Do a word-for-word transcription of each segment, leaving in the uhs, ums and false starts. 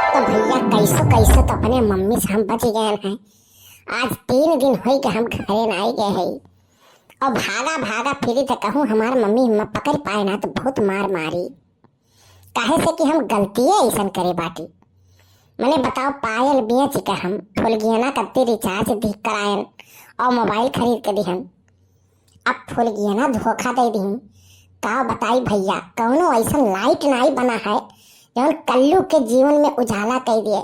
तो भैया, कैसो कैसो तो अपने मम्मी से हम बच गए हैं। आज तीन दिन होई के हम घरे नाई गए हैं। और भागा भागा फिरी तो कहूँ हमार मम्मी हम पकड़ पाए ना तो बहुत मार मारी। काहे से कि हम गलतिये ऐसन करे बाटी। मने बताओ, पायल बेच के हम फुलगियना कत्ती recharge दी करायन और mobile खरीद के दिहन। अब फुलगियना धोखा दे दिहन। का बताई भैया, कौनो ऐसन light नाई बना है जौन कल्लू के जीवन में उजाला कर दिए।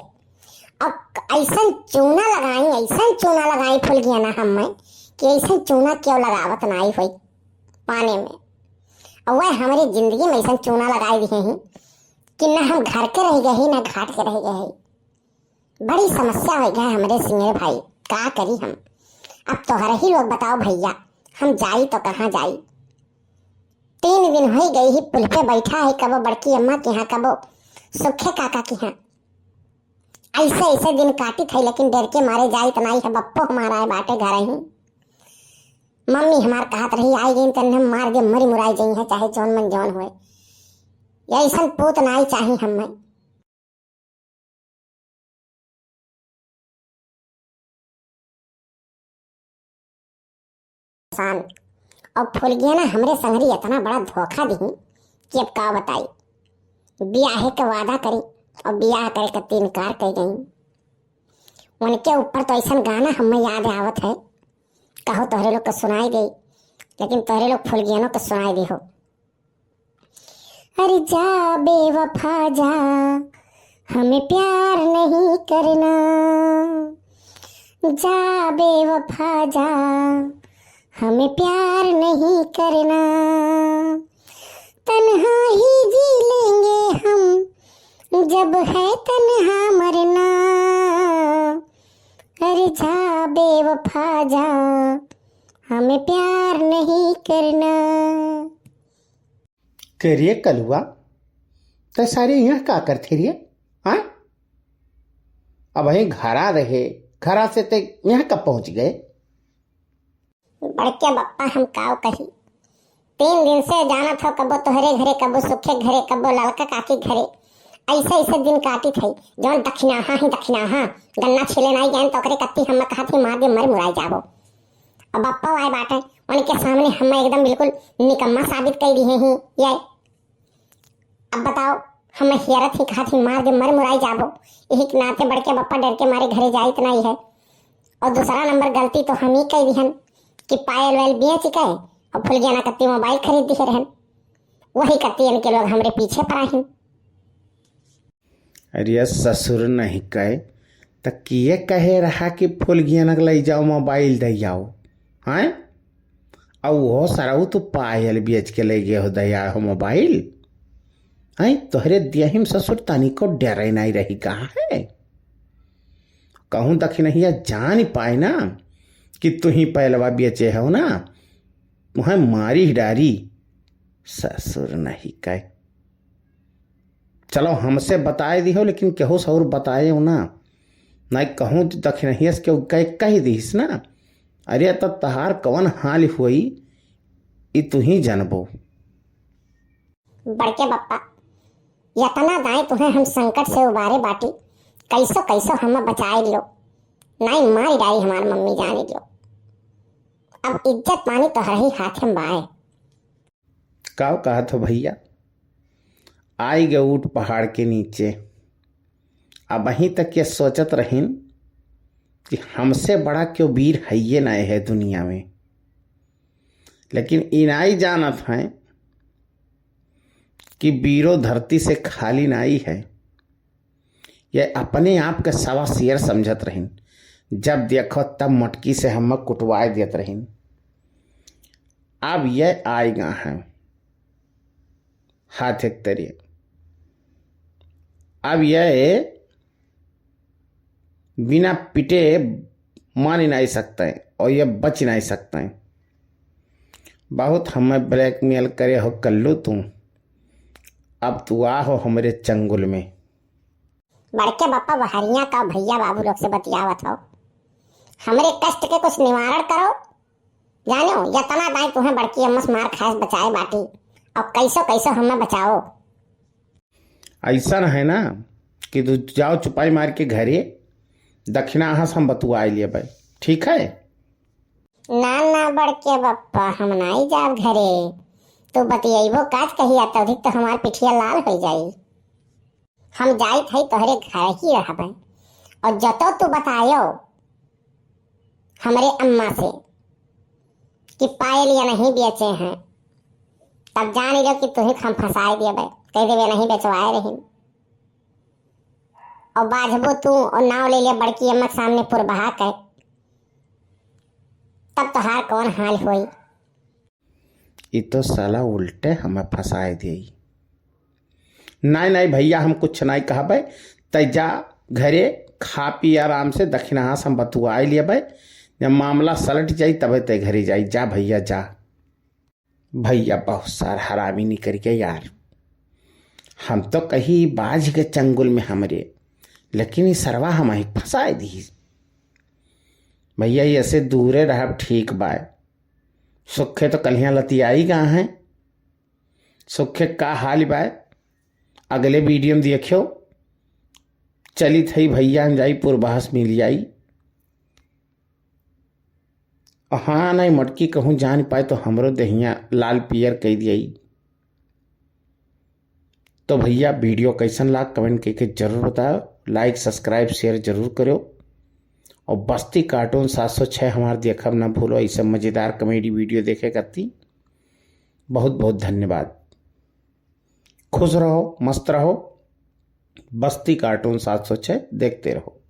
अब ऐसन चूना लगाई, ऐसन चूना लगाई फुलगियना हम में कि ऐसन चूना क्यों लगावत नाई होई पानी में। और वह हमारी जिंदगी में ऐसन चूना लगाई दिए हैं कि ना हम घर के रह गए ही, ना घाट के रह गए ही। बड़ी समस्या हो गया हमरे सिंगर भाई, का करी हम। अब तोहरे ही लोग बताओ भैया, हम जाई तो कहाँ जाई? तीन दिन हो गई ही पुल पे बैठा है, कबो बड़की अम्मा के यहाँ, कबो सुखे काका के यहाँ। ऐसे ऐसे दिन काटी थे, लेकिन डर के मारे जाई तो नाई है, बप्पो हमारा है बाटे घर ही। मम्मी हमार कहत रही, आई गई तन हम मार दे, मरी मुराई जाई है, चाहे जौन मन जौन होए। ये ऐसन पूत नाई चाही हमें। शान। और फुलगिया ना हमरे संगरी इतना बड़ा धोखा दी कि अब का बताई। बियाह के वादा करी और बियाह करे के इनकार कर गई। उनके ऊपर तो ऐसा गाना हमें याद आवत है, कहो तोहरे लोग के सुनाई दे, लेकिन तोहरे लोग फुलगियनों के सुनाई दे हो। अरे जा बेवफा जा, हमें प्यार नहीं करना। जा बेवफा जा, हमें प्यार नहीं करना। तन्हा ही जी लेंगे हम, जब है तन्हा मरना। अरे जा बेवफा जा, हमें प्यार नहीं करना। करिए कलुआ, तो सारे यहाँ का करते रहिए? हाँ, अब यही घरा रहे, घरा से ते यहाँ कब पहुँच गए? बड़के बप्पा हम काव कही, तीन दिन से जानत हो, कबो तोहरे घरे, कबो सुखे घरे, कबो ललका काकी घरे, ऐसे ऐसे दिन काटी थे। जौन दखिनाहा ही दखिनाहा, गन्ना छीले नाई गए तो ओकरे कत्ती हम कहा थी मार दे, मर मुराई जाबो। अब बप्पा आए बाटे, उनके सामने हम एकदम बिल्कुल निकम्मा साबित कर दिए ही। ये अब बताओ, हम हियरत ही कहा थी मार दे, मर मुराई जाबो। यही के नाते बड़के बप्पा डर के मारे घरे जाइत नाई है। और दूसरा नंबर गलती तो हम ही कह दिहन कि पायल वायल बेच के और फुलगियाना कत्ती मोबाइल खरीद दिए रहन, वही कत्ती इनके लोग हमरे पीछे पर आहिन। अरे ससुर नहीं कहे, त किए कहे रहा कि फुलगियाना के ले जाओ, मोबाइल दे जाओ, हैं? और वो सरऊ तो पायल बेच के ले गए हो, दया हो मोबाइल। हैं? तोहरे देहिम ससुर तनिको डरे नहीं रही कहा है? कहूँ दखिनहिया जान पाए ना कि तू ही पहलवा बेचे हो ना, वहाँ मारी डारी। ससुर नहीं कहे। चलो, हमसे बताए दिहो, लेकिन केहू से और बताए हो ना, नहीं कहूँ तो दखिनहिया से केहू कह, कह दिहिस ना, अरे, त तहार कवन हाल होई, ई तू ही जानबो। बड़के बप्पा, यतना दाएं तुहें हम संकट से उबारे बाटी, कैसो कैसो हमें बचाए लो, नाई मारी डाई हमार मम्मी जाने दियो। अब इज्जत पानी तोहरे ही हाथ में बाए। काव कहत हो भैया, आई गए ऊँट पहाड़ के नीचे। अब वहीं तक ये सोचत रहिन कि हमसे बड़ा क्यों वीर हइये नाई है दुनिया में, लेकिन ई नाई जानत हैं कि वीरो धरती से खाली नाई है। ये अपने आप के सवा शेर समझत रहिन, जब देखो तब मटकी से हम कुटवाए देत रहिन। अब ये आएगा हैं हाथ एक तरिए। अब ये बिना पिटे मान ही नहीं सकते हैं और ये बच ही नहीं सकते हैं। बहुत हमें blackmail करे हो कल्लू तू, अब तू आ हो हमरे चंगुल में। बड़के बप्पा बहरिया का भैया बाबू लोग से बतियावत हो, हमरे कष्ट के कुछ निवारण करो। जानो, यतना दाई तुहें बड़की अम्मा से मार खाए से बचाए बाटी, और कैसो कैसो हमें बचाओ। ऐसा है ना कि तू जाओ चुपाई मार के घरे, दक्षिणा अहाँ से हम बतुआइ लेबै, ठीक है? ना ना बड़के बप्पा, हम नाई जाब घरे। तू बतियैबो काज कहिया, तौधिक तो हमार पिठिया लाल होइ जाई। हम जाइत हई तोहरे घर ही रहबै। और जतो तू बतायो हमरे अम्मा से कि पायल या नहीं बेचे हैं, तब जान लो कि तुही हम फंसाए देबै, कह देबे नहीं बेचवाए रही। और बाझबो तू और नाव ले ले बड़की अम्मा के सामने पुरबहा के, तब तोहार कौन हाल होई? ई तो साला उल्टे हमें फंसाए देई। नाई नाई भैया, हम कुछ नाई कहबै, तै जा घरे खा पी आराम से, दक्षिणा से हम बतुआए लेबै। जब मामला सलट जाई तबे तै घरे जाई। जा भैया जा। भैया बहुत सार हरामी निकल गया यार। हम तो कही बाझ के चंगुल में हमरे, लेकिन ई सरवा हमारी फंसाए दी। भैया, ये से दूरे रहब ठीक बाय। सुखे तो कलियां लतियाई गा हैं। सुखे का हाल बाय, अगले वीडियो में देखियो। चलित हई भैया, हम जाई पुरबहस मिल जाई। हाँ, नहीं मटकी कहूँ जान पाए तो हमरो देहिया लाल पियर कई दियाई। तो भैया, वीडियो कैसन लाग, कमेंट करके जरूर बताओ। लाइक, सब्सक्राइब, शेयर जरूर करो। और बस्ती कार्टून सात सौ छः हमार देखब ना भूलो, ऐसे मज़ेदार कॉमेडी वीडियो देखे खातिर। बहुत बहुत धन्यवाद। खुश रहो, मस्त रहो। बस्ती कार्टून सात सौ छः देखते रहो।